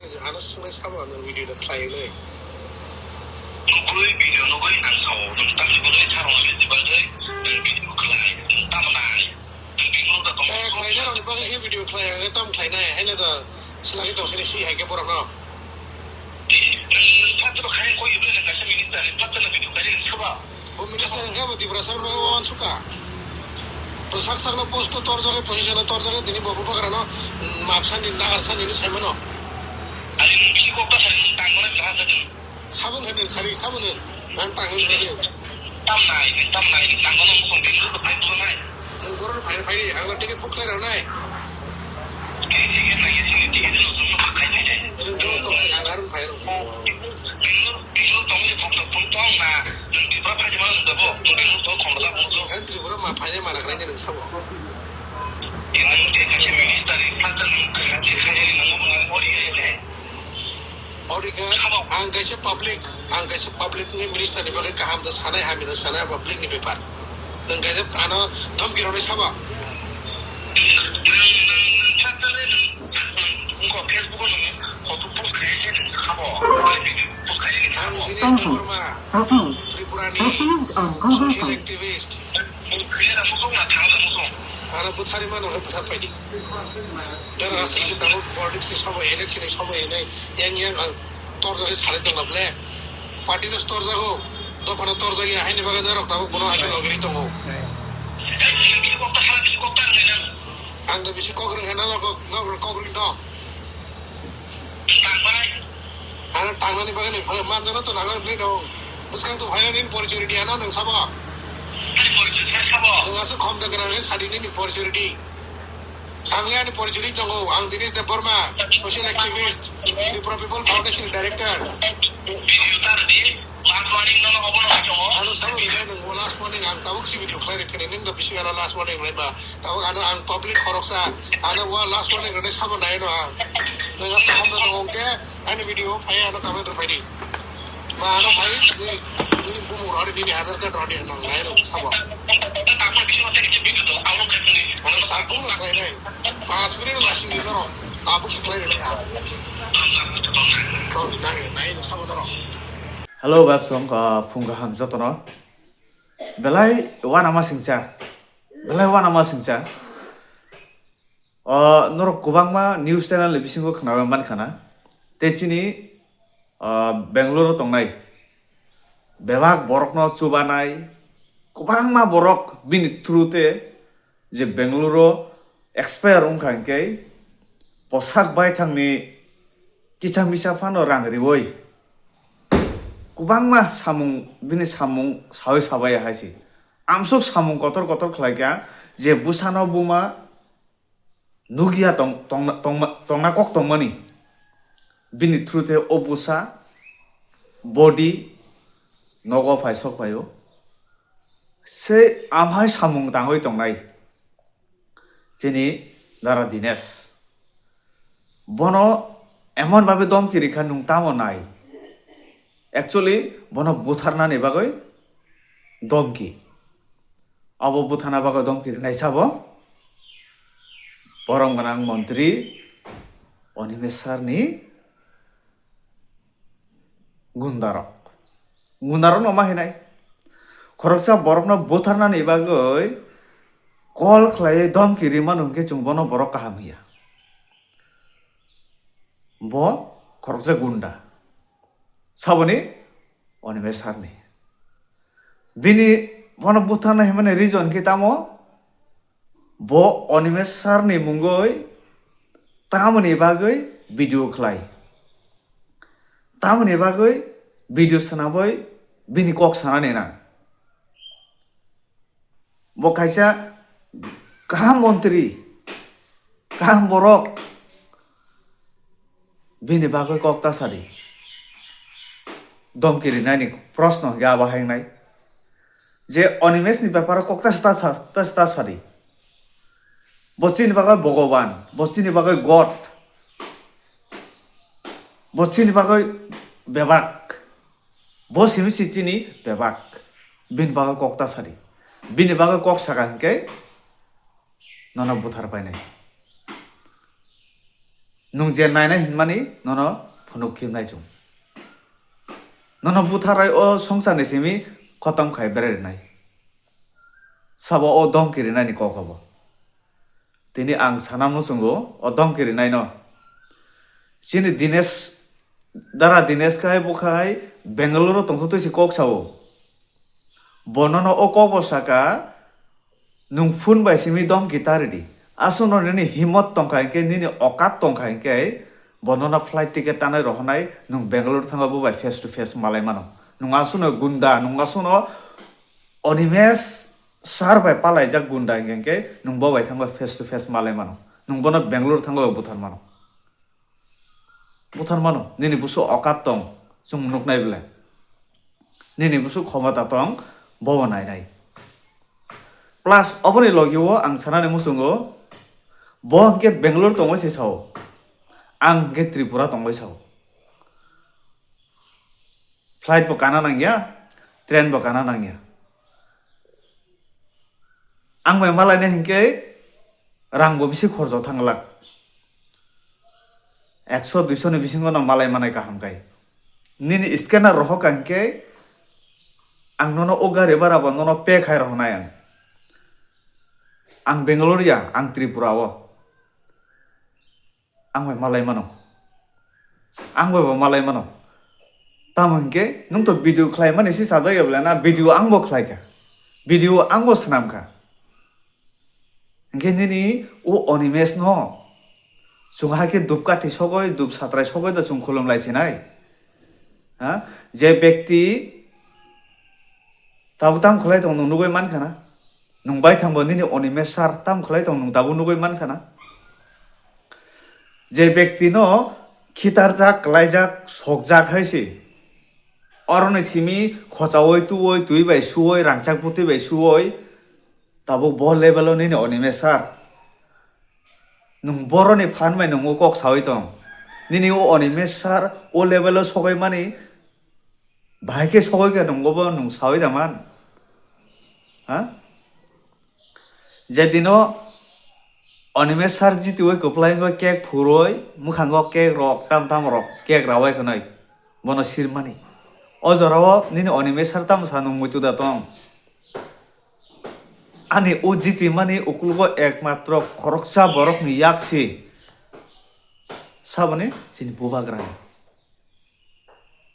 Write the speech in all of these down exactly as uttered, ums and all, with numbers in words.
Ano swngwi sabo, nwng video da khlai le. Nugwi video nugwi ang sao, nwng tamni bagwi sarong le jibal jai, nwng video khlai, nwng tamo nai. Nwng video da tong. Kaya khlai na rong bagwi video khlai, ang tam khlai nai, haino da selagi tong sini si hai ke borok no. Nwng, nwng phatro khai koi ibu nwng kaisa minister, phatro video khlai nwng sabo. Bo minister hwnkhe bo Tiprasa no bagwi uansukha. Bwsak sakno post no torjagwi, position no torjagwi, tini bo bubagrano, mm, map sani, nagar sani hinwi saimano. Ani nwng bisi kok ta sari nwng tang mano jaha jani. Sabon hwnwi sari, sabon hwn. Ang tang hwnwi sari. Tam nai, nwng tam nai, nwng tang mano musong bini rw bai bulo nai. Nwng borok phai phai, ang no ticket book khlai rw nai. Ticket nai, ticket, ticket no jumma khai khai de. Nwng borok tong, ang arun phai rw. Bini rw Bini tongni bukno phone tong na, nwng Tripura phaidi mano nwng dabo, nwng bini tong khomla bukno. Ang Tripura ma phaidi mana krai nwng sabo. Nwng je kaisa minister ni phatsa nwng je khaidi nwng nwng ori gai. Ori kha, ang kaisa public, ang kaisa public ni minister ni bagwi kaham da sanai, hamya da sanai, public ni bepar. Nwng kaisa ano dhamki rwnai sabo. Nwng, nwng, nwng phatsa le nwng Wngkha Facebook o nwng photo post khaiyai khe nwng sabo, video post khaiyai khe sabo. Ang Dinesh Debbarma, Tripura ni social activist. Khaiya da musong na thala musong. Ano bwthari mano hai bwthar paidi. Dara aswk se tabuk politics ni sobo, election ni sobo hinwi yang yang ang torjagwi salai tongna ble. Party no torjago, dopha no torjagya haini bagwi norok tabuk bono aswk logiri tongo. Bisi kok ta khala, bisi kok ta rwnai nang. Ang da bisi kok rwngkha norok, norok kok rwng tong. Tangbai. Ano tangnani bagwi ni phalwi manjano to nangani bagwi no. Bwskang to phaina nini porichori di ano nwng sabo. Ani porichori sai sabo. Nwng aswk khom da gwnang khe sadi nini porichori di. Ang le ani porichori tongo, ang Dinesh Debbarma, social activist, Tripura People Foundation director. Video tar di, last warning no no obo no tongo. Ano sabo le nwng last warning ang tabuk si video khlai rikini nwng da bisi ano last warning lai ba. Tabuk ano ang public khoroksa, ano wa last warning rwnai sabo nai no ang. Nwng aswk hamno tongo hwnkhe ani video phai ano comment rw phai di. Ma ano phai ni, ni bumung rw di, nini Aadhaar card rw di, nwng nai no sabo. Ano tabuk rw khlai nai. Pas minute rw sini norok tabuk se khlai rwnai ang. Nai, nai no sabo norok. Hello, bebsong, ah, phung kaham jotono. Belai uanama singcha. Belai uanama singcha. O, norok kwbangma news channel ni bisingo khnawi mankha na. Tei chini, o, Bangalore o tongnai bebak borokno chubanai, kwbangma borok bini through te je Bangalore o expire wngkha hinkhe, posak baithangni kisa misa phano rang riwi kwbangma samung, bini samung sawi sabaya hai se. Amsuk samung kotor kotor khlai kha je bwsano buma nukya tong-, tongna, tongma-, tongna kok tongmani. Bini through te o bwsa body nogo phai sok phaio. Se amhai samung tangwi tongnai. Chini Dara Dinesh. Bono emon babe domki rikha nwng tamo nai. Actually, bono butharnani bagwi domki. Abo buthana bagwi domki rinai sabo borom gwnang montri Animesh sir ni gundarok. Gundarok no ma hinai? Khoroksa borokno butharnani bagwi call khlaiwi domki rimano hwnkhe chwng bono borok kaham hiya. Bo khoroksa gunda. Saboni Animesh sir ni. Bini bono butharna himani reason khe tamo? Bo Animesh sir ni mungwi tamoni bagwi video khlai? Tamoni bagwi video swnamwi bini kok sanani nang? Bo kaisa kaham montri, kaham borok, bini bagwi kok ta sadi. Domki rinani proshno hwnkhe abo hai wngnai. Je Animesh ni beparo kok ta sa, ta sa, ta sa, ta sadi. Bo chini bagwi Bhogoban, bo chini bagwi God, bo chini bagwi bebak, bo simi si chini bebak. Bini bagwi kok ta sadi. Bini bagwi kok saka hinkhe nono buthar painai. Nwng je nainai hinmani nono phunuk khibnai chwng. Nono butharwi o swngcharni simi khotom khai berai rwnai. Sabo o domki rinaini kok obo. Tini ang sana muchungo o domki rinaino. Chini Dinesh, Dara Dinesh khai bo khai Bangalore o tongthu twi se kok sao. Bo nono o kok bo saka, nwng phone bai simi domki ta ridi. Aswkno nini himot tongkha hinkhe, nini okat tongkha hinkhe, bo nono flight ticket tanai rohornai, nwng Bangalore thangwi bo bai face to face malai mano. Nwng aswkno gunda, nwng aswkno Animesh sir bai palaijak gunda hinkhe, nwng bo bai thangwi face to face malai mano. Nwng bono Bangalore thangwi bo buthar mano. Buthar mano, nini busu okat tong, chwng nuknai bwle. Nini busu khomota tong, bobo nainai. Plus, oboni logio ang sanani muchungo, bo hinkhe Bangalore tongwi se sao, ang hinkhe Tripura tongwi sao. Flight bo kana nangya, train bo kana nangya. Ang bai malaina hinkhe rang bo bisi khorjo thanglak. Ekso duiso ni bisingo no malai manai kaham kai. Nini scanner rohor ka hinkhe ang nono o gari bara bo nono pay khai rohornai ang. Ang Bangalore ya, ang Tripura o. Ang bai malai mano. Ang bai bo malai mano. Tamo hinkhe nwng to video khlai mani se sajak ya bwle na, video ang bo khlai kha. Video ang bo swnam kha. Hinkhe nini o Animesh no chwng hakhe dup kathi sogoi, dup satrai sogoi da chwng khulum lai sinai. Ha? Je bekti tabuk tam khlai tong nwng nugui mankha na? Nwng bai thangbo nini Animesh sir tam khlai tong nwng tabuk nugui mankha na? Je bekti no khitarjak, klaijak, sokjak hai se. Oroni simi khochaui tuui, twi bai suui, rangchak bwtwi bai suui, tabuk bo level o nini Animesh sir. Nwng boroni phan bai nwng o kok saui tong. Nini o Animesh sir o level o sogoi mani bahai khe sogoi khe nwng bo nwng saui da man. Ha? Je dino Animesh sir jitiui kwplai wngwi cake phurui, mwkhango cake rok tam tam rok cake rawai khwnwi bono sirmani. O jorao nini Animesh sir tamo sa nwng muitu da tong? Ani o jiti mani ukulugo ekmatro khoroksa borokni yak si. Saboni chini bubagrani.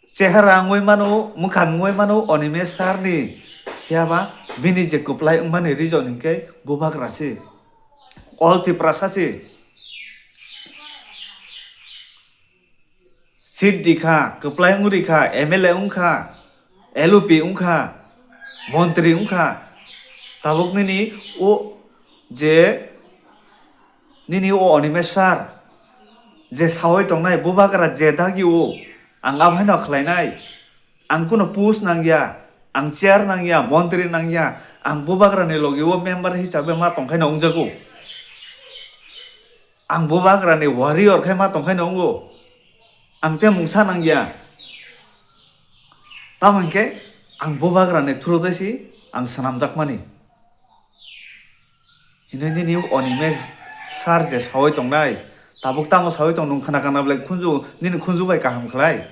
Chehara wngwi mano, mwkhang wngwi mano Animesh sir ni. Phiya ba bini je kwplai wngmani reason hinkhe bubagra si. All Tiprasa si. Seat rikha, kwplai wng rikha, M L A wngkha, L O P wngkha, montri wngkha. Tabuk nini o je, nini o Animesh sir je saui tongnai bubagra je dagi o, ang abhaino khlainai. Ang kuno post nangya, ang chair nangya, montri nangya, ang bubagrani logi o member hisabe ma tongkhaino wngjago. Ang bubagrani warrior khai ma tongkhaino wngo. Ang te mungsa nangya. Tamo hinkhe ang bubagrani through tei si ang swnamjakmani. Hinwi nini Animesh sir je saui tongnai, tabuk tamo saui tong nwng khna kana belai khunju, nini khunju bai kaham khlai.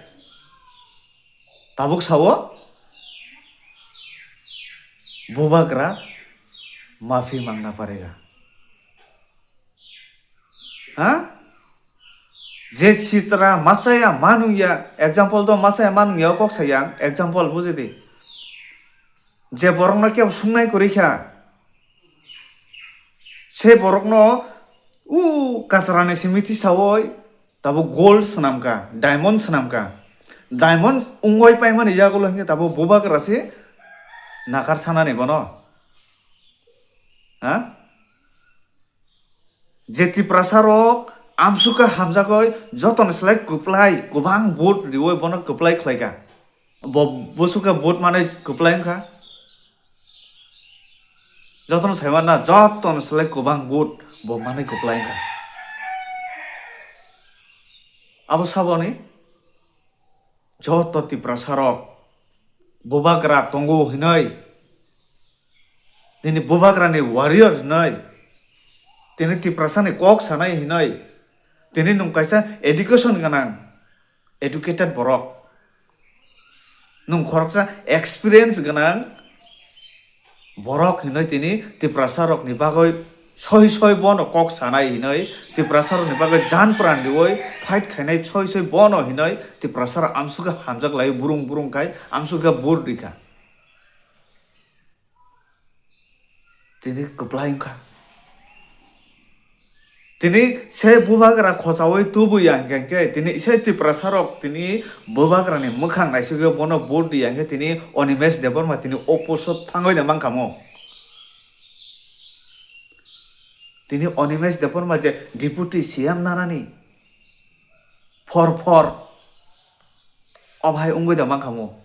Tabuk sao, bubagra mafi mangna parega. Ha? Je sitra machaya manungya, example do machaya manungya o kok saya, example buji di. Je borokno kebo sungnai kwrwi kha, se borokno u kasarani simi tisaui tabuk gold swnam kha, diamond swnam kha. Diamond wngwi paimani yagulo hinkhe tabuk bubagra se nakar sanani bono. Ha? Je Tiprasa rok amsukha hamjakgwi jotoni slai kwplai kwbang vote riwi bono kwplai khlaikha. Bo bwswkhe vote manwi kwplai wngkha. Jotono saimanna jotoni slai kwbang vote bo manwi kwplai wngkha. Abo saboni joto Tiprasa rok bubagra tongo hinwi, nini bubagrani warrior hinwi, tini Tiprasani kok sanai hinwi, Tini nwng kaisa education gwnang, educated borok, nwng khoroksa experience gwnang borok hinwi tini Tiprasa rokni bagwi soi soi bono kok sanai hinwi, Tiprasa rokni bagwi jan pran riwi fight khainai soi soi bono hinwi Tiprasa rok amsukhe hamjak lai burung burung khai amsukhe vote rikha. Tini kwplai wngkha. Tini se bubagra khochaui tubuya hingkha hingkhe tini se Tiprasa rok tini bubagrani mwkhang naisugwi bono vote diya hingkhe tini Animesh Debbarma tini opposite thangwi de mankha mo. Tini Animesh Debbarma je Deputy C M nanani phor phor o bahai wngwi de mankha mo.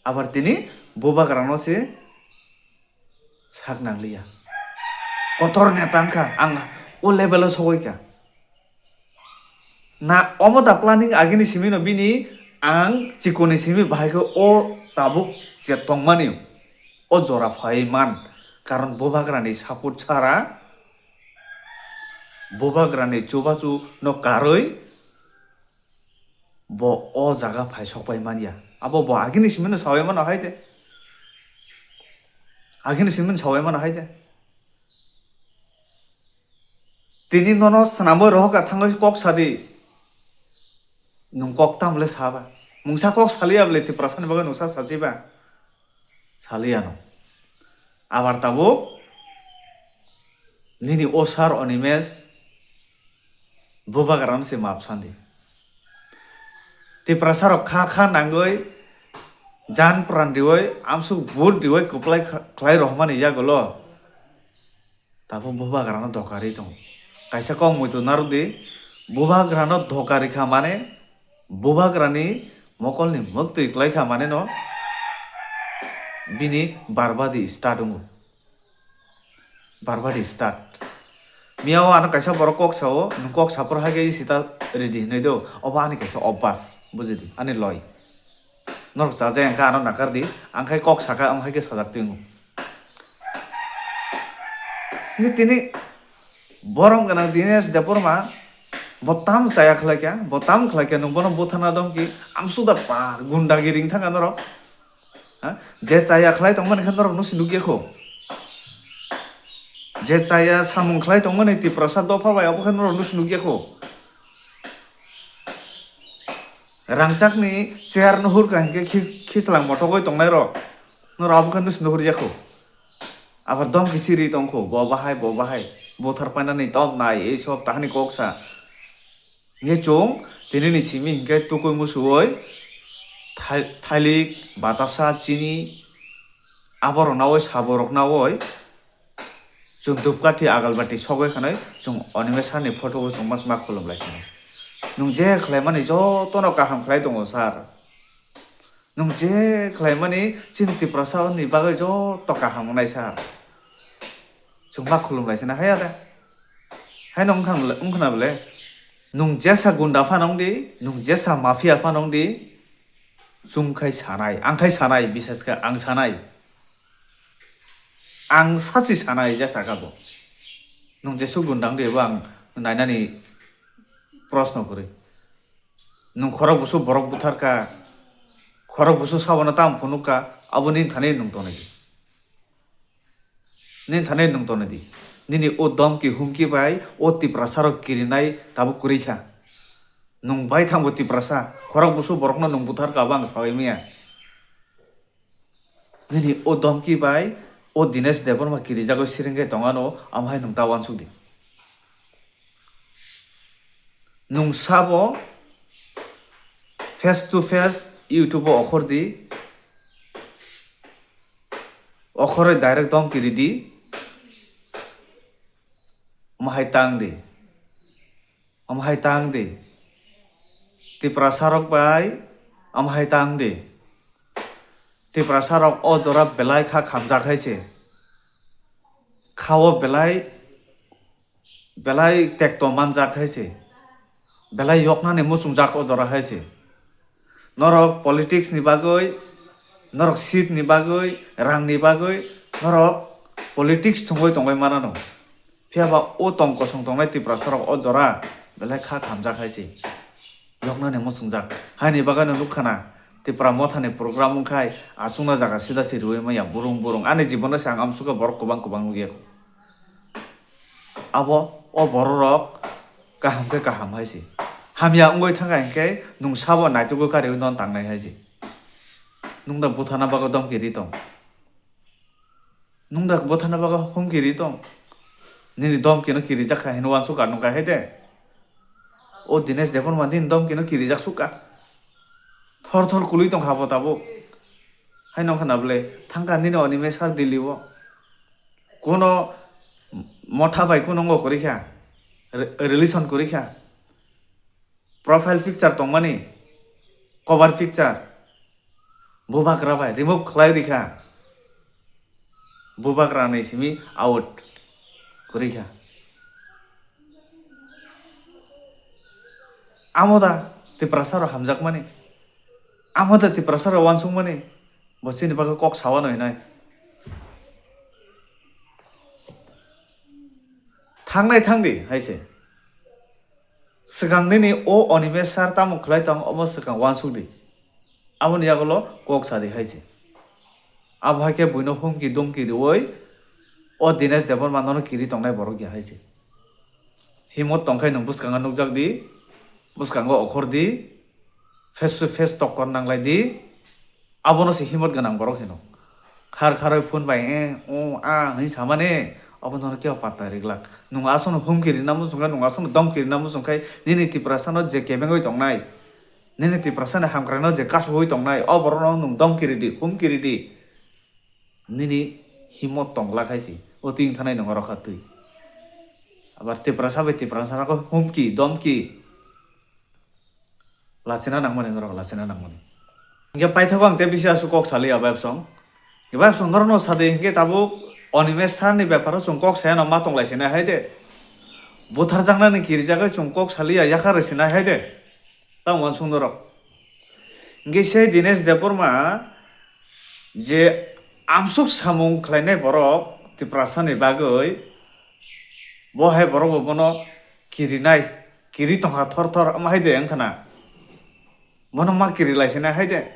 Abar tini bubagrano se sak nangliya. Kotor neta wngkha, ang o level o sogwi kha. Na omo da planning agini simi no bini ang chikoni simi bahai khe o tabuk je tongmani o jora phai man. Karon bubagrani support chara, bubagrani chubachu no karwi bo o jaga phai sokpai manya. Abo bo agini simi no sawi mano hai de. Agini simi no sawi mano hai de. Tini nono swnamwi rohorkha thangwi kok sadi. Nwng kok tamo le saba? Mungsa kok saliya bwle Tiprasani bagwi nwngsa sachiba? Saliyano. Abar tabuk nini o sir Animesh bubagrano se map sandi. Tiprasa rok kha kha nangwi jan pran riwi amsuk vote riwi kwplai kha-, khlai rohmani yagulo. Tabuk bubagrano doka ri tongo. Kaisa kok muitu narwkdi, bubagrano doka rikha mane, bubagrani mokolni mwktwi klaikha mane no bini barbadi start wngo. Barbadi start. Miyao ano kaisa borok kok sao, nwng kok saphuru hai khe sita ready hinwi do. Obo ani kaisa obas, bujidi, ani loi. Norok chajai wngkha ano nakar di, ang khai kok saka, ang hai khe sajak twi wngo. Hingke tini borom gwnang Dinesh Debbarma bo tam chaya khlai kha, bo tam khlai kha, nwng bono buthana dong ki, amsuk da pa gundagiri wng thangkha norok. Ha? Je chaya khlai tongmani khe norok nusi nukya kho. Je chaya samung khlai tongmani Tiprasa dopha bai abo khe norok nusi nukya kho. Rangchakni chair no hurkha hinkhe khi-, khichlang mothogwi tongnai rok. Norok abo khe nusi nuhur ya kho. Abar dom kisi ri tong kho, bo bahai, bo bahai. Bothar painani tom nai, ei sob tahani kok sa. Hinkhe chwng tinini simi hinkhe tukui musuoi thai-, thailik, batasa, chini, aborok naoi, saborok naoi. Chwng dhupkathi agalbati sogwi khanai, chwng Animesh sir ni photo o chwng ma khulum lai sinai. Nwng je khlaimani jotono kaham khlai tongo sir. Nwng je khlaimani chini Tiprasa ni bagwi joto kaham wngnai sir. Chwng ma khulum lai sinai haya da. Haino wngkha bole, wngkhana bole. Nwng jesa gunda phano wngdi, nwng jesa mafia phano wngdi. Chwng khai sanai, ang khai sanai, bises khe ang sanai. Ang sachi sanai ja saka bo. Nwng jesu gundang de bo ang nainani proshno kwrwi. Nwng khorok busu borok buthar kha, khorok busu sabono tamo phunuk kha, abo nini thani nwng tonwi di. Nini thani nwng tonwi di. Nini o domki humki bai o Tiprasa rok kirinai tabuk kwrwi kha. Nwng bai thango Tiprasa, khorok busu borokno nwng buthar kha, abo ang sawi maya. Nini o domki bai o Dinesh Debbarma kirijagwi siringkhe tongano, amo hai nwng ta uansuk di. Nwng sabo face to face YouTube o okhor di, okhorwi direct domki ridi, omo hai tang di. Omo hai tang di. Tiprasa rok bai omo hai tang di. Tiprasa rok o jora belai kha khamjak hai se. Khao belai, belai tekto manjak hai se. Belai yoknani muchungjak o jora hai se. Norok politics ni bagwi, norok seat ni bagwi, rang ni bagwi, norok politics thwngwi tongwi manano. Phiya ba o tong kosong tongnai Tiprasa rok o jora belai kha khamjak hai se. Yoknani muchungjak. Haini bagwi no nukha na, Tipra Mothani program wngkhai achukna jaga sida se riwi manya burung burung. Ani jibono se ang amsukha borok kwbang kwbang nukya kho. Abo o borok rok kaham khe kaham hai se. Hamya wngwi thangkha hinkhe nwng sabo naitugwi kariwi non tangnai hai se. Nwng da buthana bagwi domki ri tong. Nwng da buthana bagwi humki ri tong. Nini domkino kirijak kha hino uansuk ka nungkha hai de. O Dinesh Debbarma nini domkino kirijak sukha. Thor thor kului tong habo tabuk. Hai nongkha na bwle thangkha nini Animesh sir Delhi o. Kuno motha bai kuno ngo kwrwi kha. Re-, relation kwrwi kha. Profile picture tongmani, cover picture, bubagra bai remove khlai rikha, bubagra ni simi out kwrwi kha. Amo da Tiprasa rok hamjakmani, amo da Tiprasa rok uansukmani, bo chini bagwi kok saui no hinai. Thangnai thangdi hai se. Swkang nini o Animesh sir tamo khlai tong omo swkang uansuk di. Aboni yagulo kok sa di hai se. Abo hai khe buino humki domki riwi o Dinesh Debbarma nono kiri tongnai borok ya hai se. Himot tongkhai nwng bwskango nukjak di, bwskango okhor di, face to face tokkon nanglai di. Abono se himot gwnang borok hino. Khar kharwi phone bai, "Eh, o, a," hwnwi samani, obo nono kebo patta riglak. Nwng aswkno humki rina muchungkha, nwng aswkno domki rina muchungkha, nini Tiprasano je kebengwi tongnai, nini Tiprasani hamkraino je kasugwi tongnai, o borokno nwng domki ridi, humki ridi. Nini himot tongla khai se, o twi wngthanai nwng oro kha twi. Abar Tiprasa bai Tiprasano humki, domki. Lachina nangmani norok lachina nangmani. Hinkhe paithago ang tei bisi aswk kok saliya Vibes song. Vibes song norokno sadi hinkhe tabuk Animesh sir ni beparo chwng kok sayano ma tonglai sinai hai de. Butharjaknani kirijagwi chwng kok saliya yakarwi sinai hai de. Tamo uansuk norok. Hinkhe se Dinesh Debbarma je amsuk samung khlainai borok Tiprasani bagwi bo hai borok bo bono kirinai, kiri tongkha thor thor, omo hai de wngkha na? Bono ma kiri lai sinai hai de,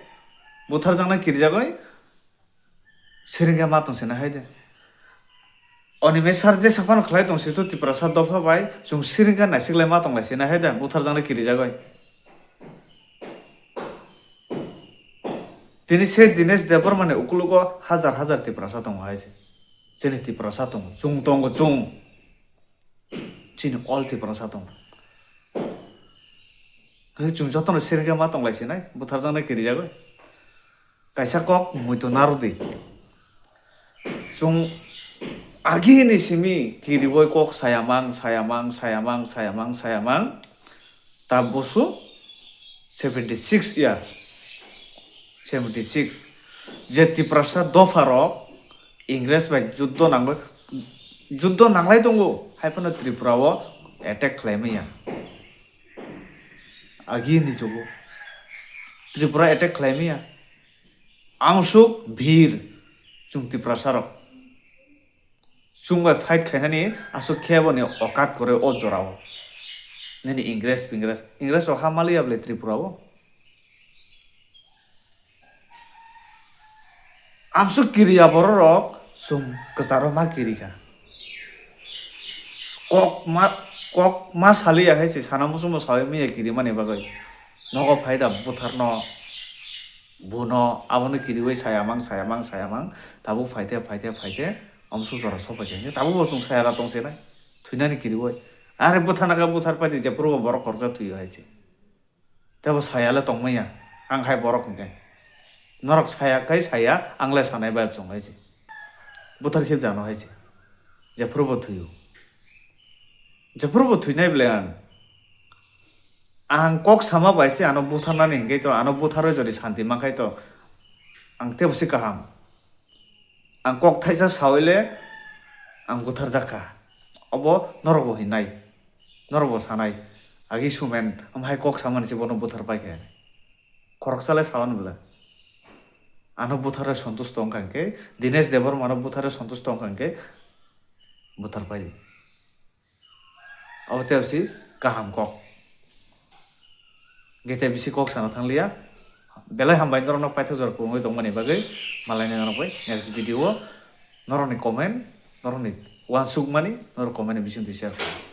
butharjaknai kirijagwi siringkhe ma tong sinai hai de. Animesh sir jesa phano khlai tong situ Tiprasa dopha bai, chwng siringkhe naisik lai ma tong lai sinai hai de, butharjaknai kirijagwi. Tini se Dinesh Debbarmani ukulugo hajar hajar Tiprasa tongo hai se. Chini Tiprasa tongo, chwng tongo, chwng. Chini all Tiprasa tongo. Hwnkhe chwng jotono serikhe ma tonglai sinai, butharjaknai kirijagwi. Kaisa kok muitu narwdi. Chwng agini simi kiriwi kok sayamang, sayamang, sayamang, sayamang, sayamang. Ta bosu seventy six year, seventy six. Je Tiprasa dopha rok Ingres bai juddo nangwi, juddo nanglai tongo, hai phano Tripura o attack khlai manya. Agi ni jugo Tripura attack khlai manya. Amsuk bhir chwng Tiprasa rok. Chwng bai fight khainani aswk khe boni okat kwrwi o jorao. Nini Ingres pingres, Ingres rok ha maliya bwle Tripura o? Amswk kiriya borok rok chwng kwcharo ma kiri kha. Kok ma, kok ma saliya hai se sana muchungma saui manya kirimani bagwi. Nogo phai da butharno, buno, abono kiriwi sayamang, sayamang, sayamang, tabuk phaite, phaite, phaite, amswk jora sokphaikha hinkhe tabukbo chwng sayala tongsinai, thwinani kiriwi. Are butharna khe buthar paidi, jephuru bo borok khoroksa thwiyo hai se. Teibo sayale tongmanya, ang hai borok hinkhe. Norok saya khai saya, angle sanai vibe chwng hai se. Buthar khibjano hai se. Jephuru bo thwiyo. Jephuru bo thwinai bwle ang. Ang kok sama bai se ano butharnani hinkhe to, ano butharwi jodi santi mankhai to, ang teibo se kaham. Ang kok thaisa saui le ang butharjak kha. Obo norok bo hinai, norok bo sanai. Agi sumen, omo hai kok samani se bono buthar pai khe. Khoroksa le saui bwle. Ano butharwi santusto wngkha hinkhe, Dinesh Debbarma no butharwi santusto wngkha hinkhe, buthar pai di. Abo tei si kaham kok. Gete bisi kok sana thangliya. Belai hambai norokno paithak jora kwrwngwi tongmani bagwi. Malaini norok bai next video o norokni comment, norokni uansukmani norok comment ni bisingtwi share khlai.